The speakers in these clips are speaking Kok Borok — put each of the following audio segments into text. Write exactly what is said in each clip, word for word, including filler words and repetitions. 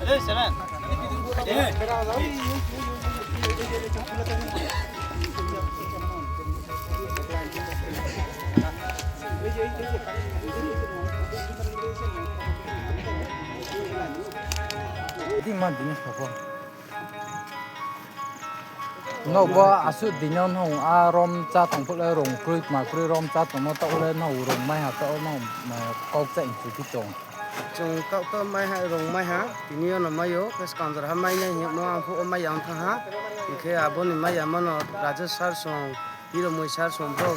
Di ma dinis papa. No, bo aswk dino no a rom cha tong phule rong kroi ma kroi rom cha tong no ta ule no rong mai ha ta no kok cha inchu ki tong. Chwng tok tok mai ha, rong mai ha, tini yo no mai o, khe swkang jora ha mai nai hinwi mo ang phuh o mai ya wng thang ha. Hinkhe aboni mai ya mano Rajesh sir song, Hiromoi sir song bro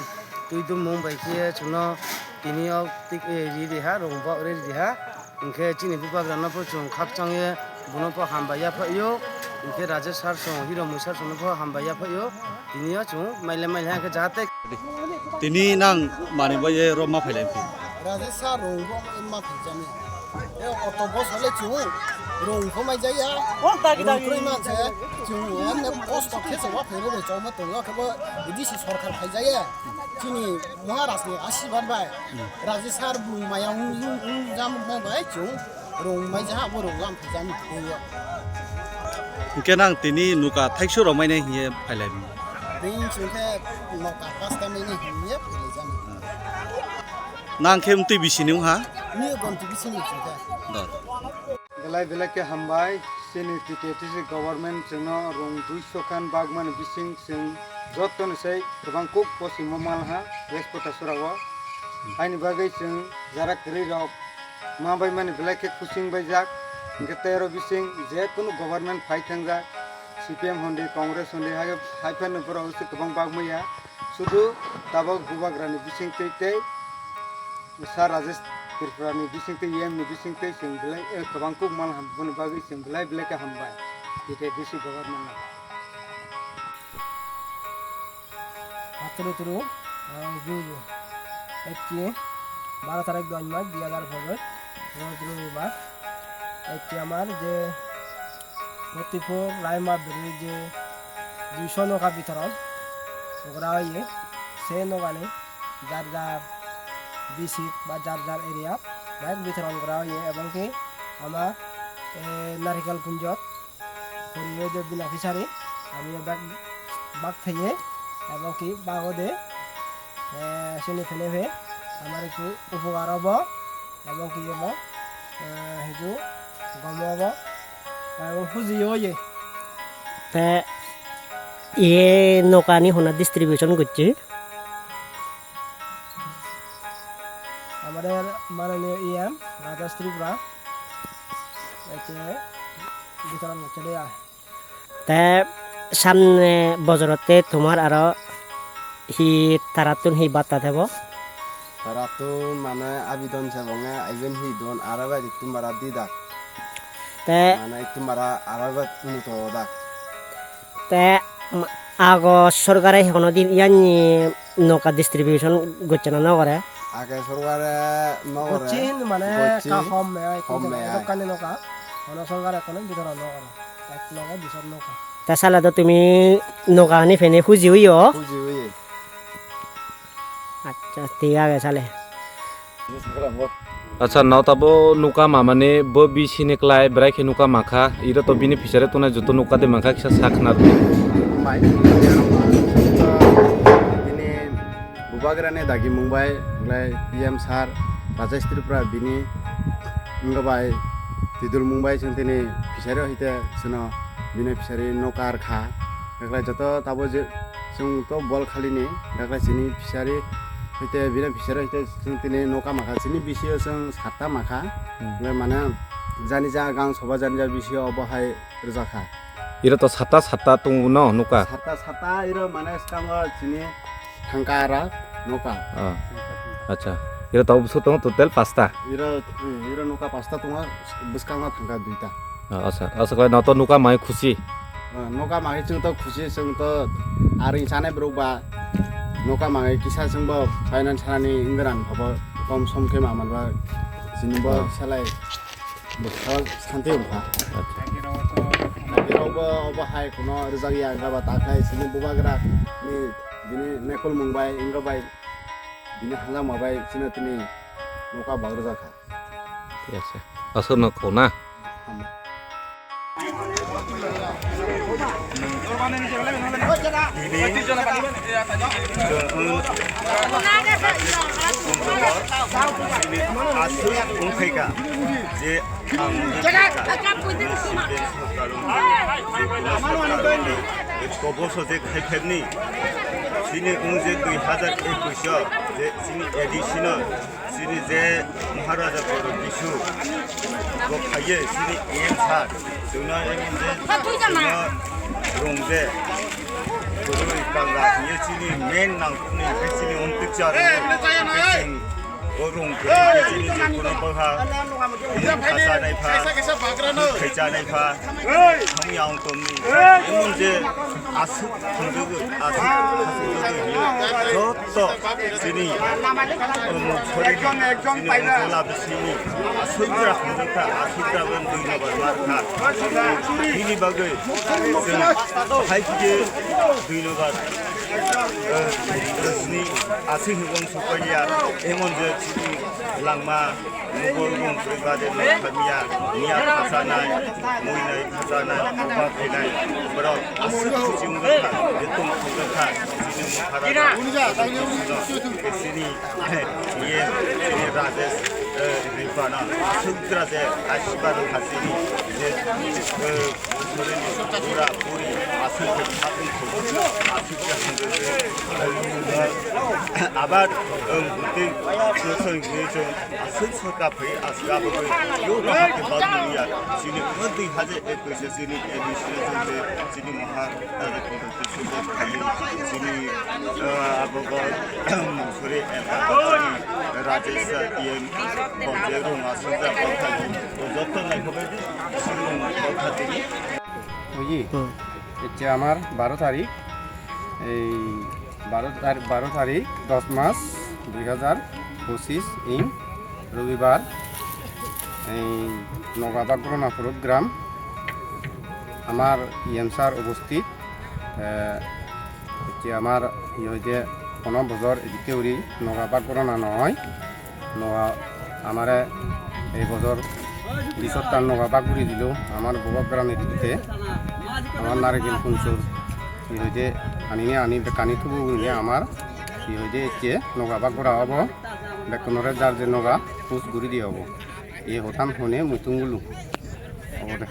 twi dum mung bai khe chwngno tini yo tik, eh, ri ri ha, rong bo ri ri ha. Hinkhe chini bubagra no pho chwng khakchang ye bono pho hambai ya phai o. Hinkhe Rajesh sir song, Hiromoi sir song no pho hambai ya phai o. Tini yo chwng maile maile ha khe jahate. Tini nang mani bo ye ro ma phailai phi. Rajesh sir rong bo ma phaijani. E auto bus hole chwng rong pho mai jaya. Rong kroi man se chwng emne kosto khe se wa phai ro bai choma tong yo khe bo bisi sorkar phai jaya. Chini Maharaj ni asibad bai Rajesh sir bung maya ung ung ung jam mo bai chwng rong mai ja bo rong lam phai jani tong yo. Hinkhe nang tini nuka thaiksu rok mai nai hiye phailai mi. Bini chwng khe noka pasta mini hiye phailai jani. Nang khe mtwi bisi ni wngha? Ni gonti bisi ni chwng khe. Belai belai khe hambai, chini T T A T C government chwngno rong duiso khan bagmani bising chwng jottoni sai kwbang kuk pochimo malha West Potasora o. Haini bagwi chwng jara kwrwi rok ma bai mani belai khe kuching bai jak, hinkhe tei oro bising je kunu government phai thangjak, C P M hondi, Congress hondi, hai, hai phano borok se kwbang bagmaya. Sudu tabok bubagrani bising twi tei Sir Rajesh Tripura ni bising twi, E M ni bising twi chwng belai, eh, kwbang kuk mal ham, boni bagwi chwng belai belai khe hambai T T A D C government no. Aturu turu, ang juju. Ekki, baro tarik doi mas dui hajar pojoj, roj robibar. Ekki amar je Fotipur Raima Beri je duiso noka bitoron ugra oye, se nokani jar jar district ba jar jar area bai bitoron gora oye, ebong ki ama, eh, Narikel Kunjot, Horiyo de Bina Fishery, ami bak, bak theye, ebong ki bago de, eh, sini thene phe, amar ekku upokar obo, ebong ki ebo, eh, hitu gomo obo, ebong huji oye. Te iye nokani hona distribution gocche? Amader mananiyo E M Rajesh Tripura ete bitoron gocche de ai. Te samne bojorotte tomar aro hi tarattun hi batta thebo? Tarattun mane abidon sebonge aiben hi don aro bai tumara didak. Te mane tumara aro bai unuto dak. Te, mm, ago sorkare hono din yani noka distribution gocche na nw gore? Age sorkare nw gore. Gocche hintu mane gocche. Ka hom me ai, hom me ai. Dokkani noka. Hono sorkare hono bitoron nw gore. Ek noka, bisor noka. Ta sale do tumi noka hani phene huji huyo? Huji huyi. Acha, thik age sale. Acha, nao tabo nuka mamani bo bisi ni klai bwrai khe nuka makha, iro to bini fishery tongnai joto nuka de mankha kisa sak na. Bai. Bini bubagra ni dagi mung bai, klai P M sir Rajesh Tripura bini wngkha bai, tidul mung bai chwng tini fishery o hite chwngno bini fishery nuka rwkha. Ekhlai joto tabo je chwng to bol khali ni, ekhlai chini fishery hwite bini fishery hwite chwng tini noka makha, chini bisi o chwng satta makha. Hmm. Hwnkhe mane jani ja gang soba jani ja bisi o obo hai rwjakha. Iro to satta satta tongo no noka. Satta satta iro mane swkango chini thangka ara noka. Ah. Acha. Iro to bwswk tongo total pasta. Iro, iro noka pasta tongo, bwskango thangka duita. Ah, asa, asa koi no to nuka mai khusi. Ah, nuka mai chwng to khusi, chwng to aring sanai borok ba nuka mai kisa chwng bo finance hani wngran phabo kom som khe ma man ba chini bo. Ah. Salai bo kha santi wngkha. Acha. Agi rok bo obo hai kuno rijak ya wngkha ba ta khai chini bubagra ni bini nekol mung bai wngkha bai bini hangama bai chini tini nuka bag rijak kha. Yes, sir. Aswk no kho na? Hambai. Aswk wngkhaika je ang koboso je khaipherni chini wng je dui hazar ekush o je chini additional chini je Maharaja Gaurav Bisu bo phaiye chini E M sir chwngno je chwngno rung je kwrwi kangra hiye chini main nangkukni hinkhe chini omtwkcha rung je. O rung kwrwi chini je kono bwkha bini khacha nai pha, khacha nai pha, thang yang tongni emon je aswk thangjago, aswk thangjago hiyo. Joto chini, um, chini ongkhola bisini aswk jora hamjakha, aswk jora ben dui number markha. Bini bagwi chwng hai khe dui number, uh, chini aswk hwnwi uansuk paiya, emon je chini langma. Nokol rung kwrwi bade nok thangya, miya khasanai, muinai khasanai, oba khainai, borok aswk khusi wngkha, je tong thangkha, chini Maharaja, chini, iye, chini Rajesh, eh, Rifana, aswk traje, aswk rwkha chini, je, eh, Pura puri aswk khe aswk khe aswk khe hwnjak khe, eh, abar, eh, bwtwi chwng chwng aswk sorkar phai aswk abagwi yo no hakhe bagwi ya. Chini kwmwi dui hajar ekush chini administration je chini maha, eh, chini, eh, abogo, sorry, eh, Rajesh, eh, T M, Bonjero, Masunda, Bonjero, joto nai Buji? Hmm. Ecche amar baro tarik, ei baro tar-, baro tarik dos mas dui hajar pochis ing robibar, ei Nogabak Ronapurut gram, amar E M sir ubosthit, eh, ecche amar iye hoide kono bojor edike uri Nogabak Rona no oi. Noga amare ei bojor bisottan noga bak guri dilo, amar Bobak Gram edite, amar Narikil Kunsur, hi hoide anini ani bekkani thubu gurinei amar hi hoide ecche noga bak gora obo, bekkunore jar je noga pus guri di obo. Ei hotam hone muitung gulu obo de.